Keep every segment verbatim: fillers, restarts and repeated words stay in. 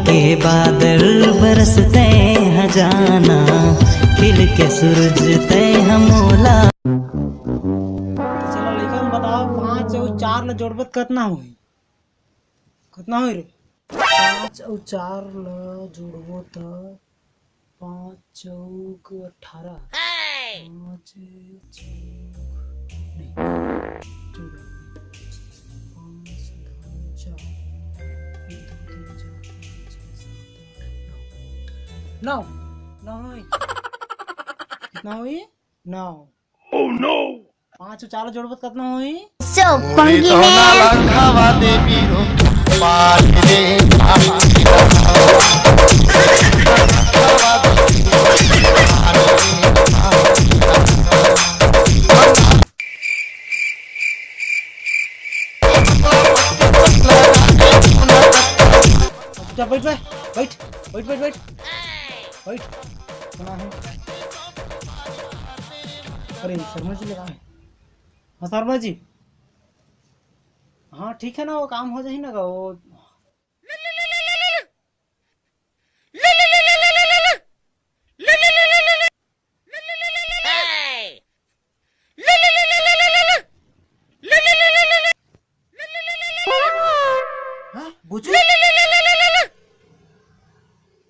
के बादल बरसते हैं जाना, खिल के सूरज ते हमोला। तो चलो लइका मन बताओ, पाँच अउ चार ल जोड़बो त कतना होही? कतना होही रे? पाँच अउ चार ल जोड़बो त पाँच चौक अठारह। पाँच चौक नहीं, चौदह। पाँच धान चार। एक, दो, तीन, चार, पाँच, छः, सात, आठ, नौ। नौ। नौ होही। कितना होही? नौ। Oh no! पाँच अउ चार जोड़बो त कतना होही? सौ। पंगी ने। जा, बैठ बे, बैठ, बैठ, बैठ, बैठ। बैठ। सुना है? अरे, शर्मा जी लगा है। हाँ, शर्मा जी। हाँ, ठीक है ना, वो काम हो जाही ना गा, वो। हाँ, बोचू?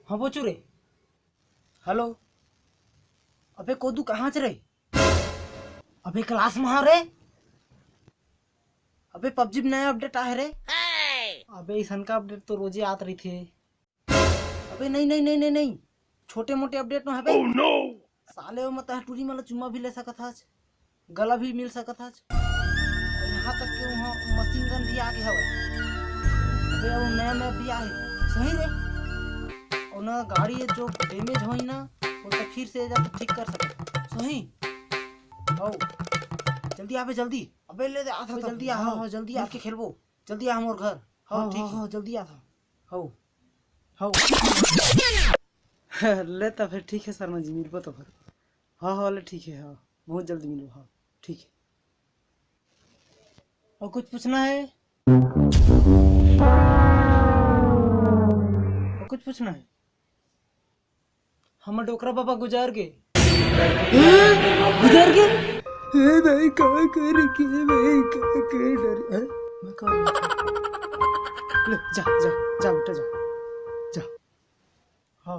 हाँ, बोचू रे। हेलो। अबे कोदू कहाँ च रे? अबे क्लास में हाँ रे। अबे पबजी में नया अपडेट आहे रे। अबे इसन का अपडेट तो रोजे आत रहिथे। अबे नहीं, नहीं, नहीं, नहीं, नहीं, छोटे मोटे अपडेट में हबे। Oh no! साले वो मत टूरी मला चुम्मा भी ले सकत हस, गला भी मिल सकत हस। और यहाँ तक कि वहाँ मशीन गन भी आगे हवे। अबे वो नया मैप भी आहे, सही रे। और ना गाड़ी ये जो डैमेज होई ना, वो तो फिर से जाके ठीक कर सकत, सही। हो, जल्दी आबे, जल्दी। अबे ले दे, आता अबे था। जल्दी आ, हाँ, हाँ, जल्दी आ। मिलके खेलबो। जल्दी आ मोर घर। हाँ, हाँ, ठीक हाँ, है। हाँ, जल्दी आ था। हो। हो। ले त फिर ठीक है शर्मा जी, मिलबो तो फिर। हाँ, हाँ, ले ठीक है, हाँ। बहुत जल्दी मिलबो, हाँ। ठीक है। और कुछ पूछना है? और कुछ पूछना है? हमर डोकरा बाबा गुजर गे। हैं? गुजर गे? हे भाई, का करे के भाई, का करे डर, हैं? मैं का बोलत हूँ? ले, जा, जा, जा बेटा, जा। जा। हाँ।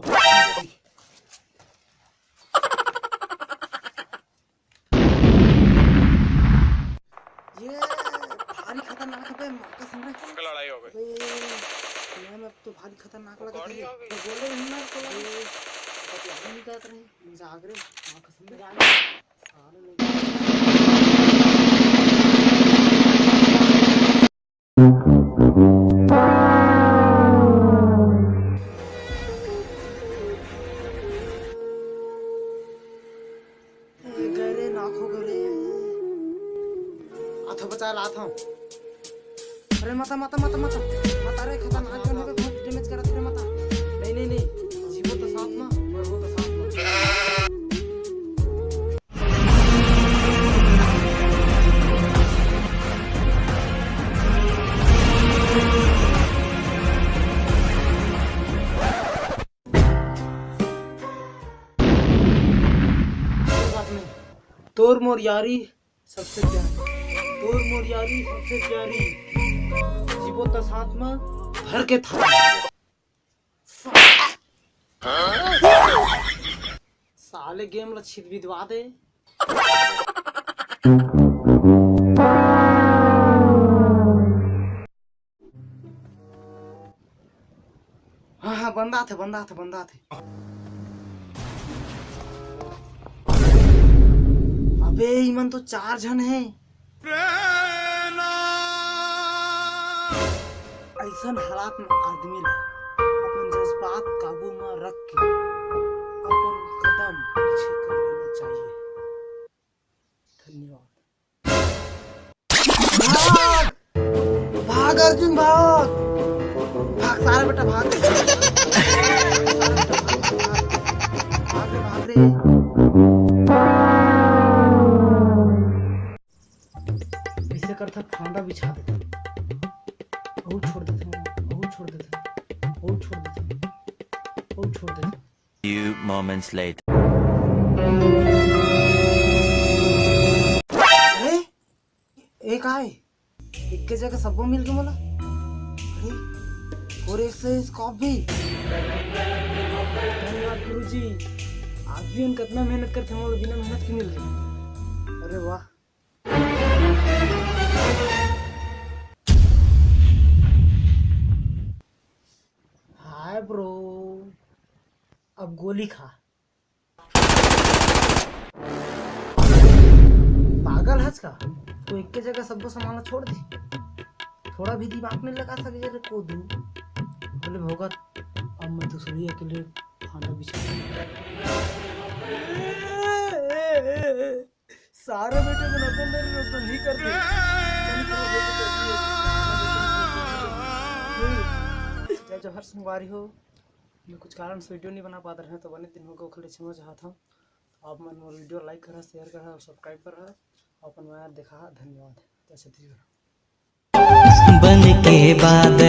ये भारी खतरनाक है बे, माँ कसम रे। उनका लड़ाई हो गई। अबे, मैं, मैं तो भारी खतरनाक वो लगा गाड़ी था। आ गई। तो बोले नहीं ना तो ये बतियाने नहीं जात रहे। मजा आ गए, माँ कसम रे। साले लोग। ए, गए रे, नाक हो गए रे। आथो बचा ला, आथो। अरे मता, मता, मता, मता। मता रे, खतरनाक गन होगे, बहुत डैमेज करत रे मता। नहीं, नहीं, नहीं। जीवो तो साथ में, मरबो तो साथ में। कोई बात नहीं। तोर मोर यारी सबसे प्यारी, तोर मोर यारी सबसे प्यारी। जीवो त साथ में भर के था। साले गेम ला छिद बिदवा दे। हाँ, हाँ, बंदा थे, बंदा थे, बंदा थे। अबे, इमन तो चार झन हे। अइसन हालात में आदमी ला अपन जज्बात काबू में रख के अपन कदम पीछे कर लेना चाहिए। धन्यवाद। भाग! भाग अर्जुन, भाग! भाग सारा बेटा, भाग रे। भाग रे, भाग रे। ऐसे करथा, फांदा बिछा देथा। अउ छोड़ देथा, अउ छोड़ देथा, अउ छोड़ वो छोड़ दे। Few moments later. अरे, ए का है? एक के जगह सबो मिल के मोला। अरे, और एक से स्कॉप भी। धन्यवाद गुरुजी। आप भी उन कितना मेहनत करते हैं, मोला बिना मेहनत के मिल गए। अरे वाह। हाय ब्रो, अब गोली खा। पागल हस का? तो एक के जगह सबको सामान छोड़ दे। थोड़ा भी दिमाग नहीं लगा सके रे कोदू। बोले भगत, अब मैं दूसरी अकेले खाना बिछा। सारे बेटे को नतन दे रहे तो नहीं कर दे। जय जोहार संगवारी हो। मैं कुछ कारण से वीडियो नहीं बना पाता रहे, तो बने दिन होगा, ओखले क्षमा चाहता हूँ। आप मन मोर वीडियो लाइक करा, शेयर करा और सब्सक्राइब करा। अपन मया देखा, धन्यवाद। जय छत्तीसगढ़। बन के बाद